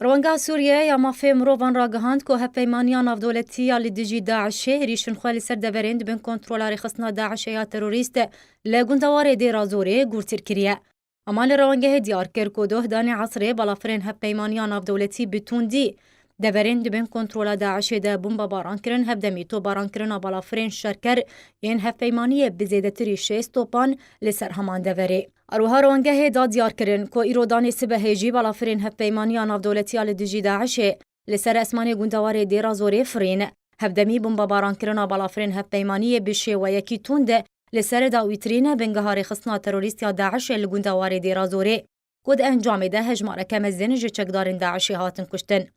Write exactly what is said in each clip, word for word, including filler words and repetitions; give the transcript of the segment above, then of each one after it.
Rewanga Sûriye ya Mafê Mirovan ragihand ku hevpeymaniya navdewletî ya li dijî DAIŞê êrîşên xwe li ser deverên di bin kontrola rêxistina DAIŞê ya terorîst li gundewarê Dêra Zorê gurtir kiriye. Ama li rewangehê diyar kir ku doh danê esrê balafirên hevpeymaniya navdewletî bi tundî deverên di bin kontrola DAIŞê de bombebaran kirin, hevdemî topbarankirina balafirên şerker yên hevpeymaniyê bi zêdetirî şêst topan li ser heman deverê. Her wiha rewangehê da diyar kirin ku îro danê sibehê jî balafirên hevpeymaniya navdewletî ya li dijî DAIŞê li ser esmanê gundewarê Dêra Zorê firîn. Hevdemî bombebarankirina balafirên hevpeymaniyê bi şêweyekî tund li ser dawîtirîn bingeha rêxistina terorîst ya DAIŞê li gundewarê Dêra Zorê, ku di encamê de hejmareke mezin ji çekdarên DAIŞê hatin kuştin.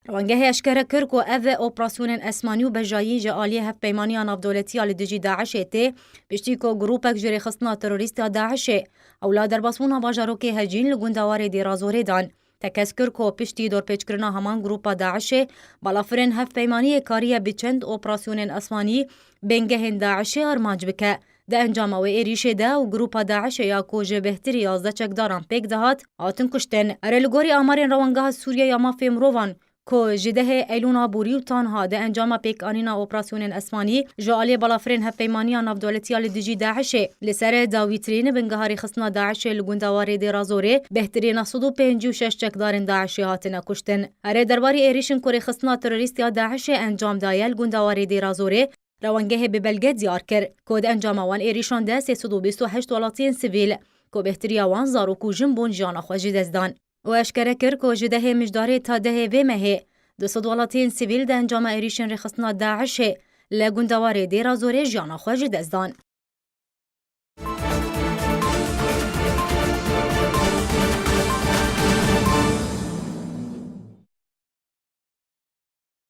Rewangehê eşkere kir ku ev operasyonên esmanî û bejayî ji aliyê hevpeymaniya navdewletî ya li dijî DAIŞê tê, piştî ku grûpek ji rêxistina terorîst ya DAIŞê ewla derbasbûna bajarokê Hecîn li gundewarê Dêra Zorê dan. Tekez kir ku piştî dorpêçkirina heman grûpa DAIŞê, balafirên hevpeymaniyê kariye bi çend operasyonên esmanî bingehên DAIŞê armanc bike. Di encama wê êrîşê de û grûpa DAIŞê ya ku ji bêhtirî yazdeh çekdaran pêk dihat, hatin kuştin. Erê, li gorî amarên Rewangeha Sûriye ya Mafê Mirovan, ku ji dehê Eylûna borî û tanha di encama pêkanîna operasyonên esmanî ji aliyê balafirên hevpeymaniya navdewletî ya li dijî DAIŞê li ser dawîtirîn bingeha rêxistina DAIŞê li gundewarê Dêra Zorê, bêhtirî neh sed û pêncî û şeş çekdarên DAIŞê hatine kuştin. Erê, derbarê êrîşên ku rêxistina terorîst ya DAIŞê encam daye li gundewarê Dêra Zorê, rewangehê bi belge diyar kir ku di encama wan êrîşan de sê sed û bîst û heşt welatiyên sivîl, ku bêhtiriya wan zarok û jin bûn, jiyana xwe ji dest dan. Û eşkere kir ku ji dehê Mijdarê ta dehê vê mehê du sed welatiyên sivîl di encama êrîşên rêxistina DAIŞê li gundewarê Dêra Zorê jiyana xwe ji dest dan.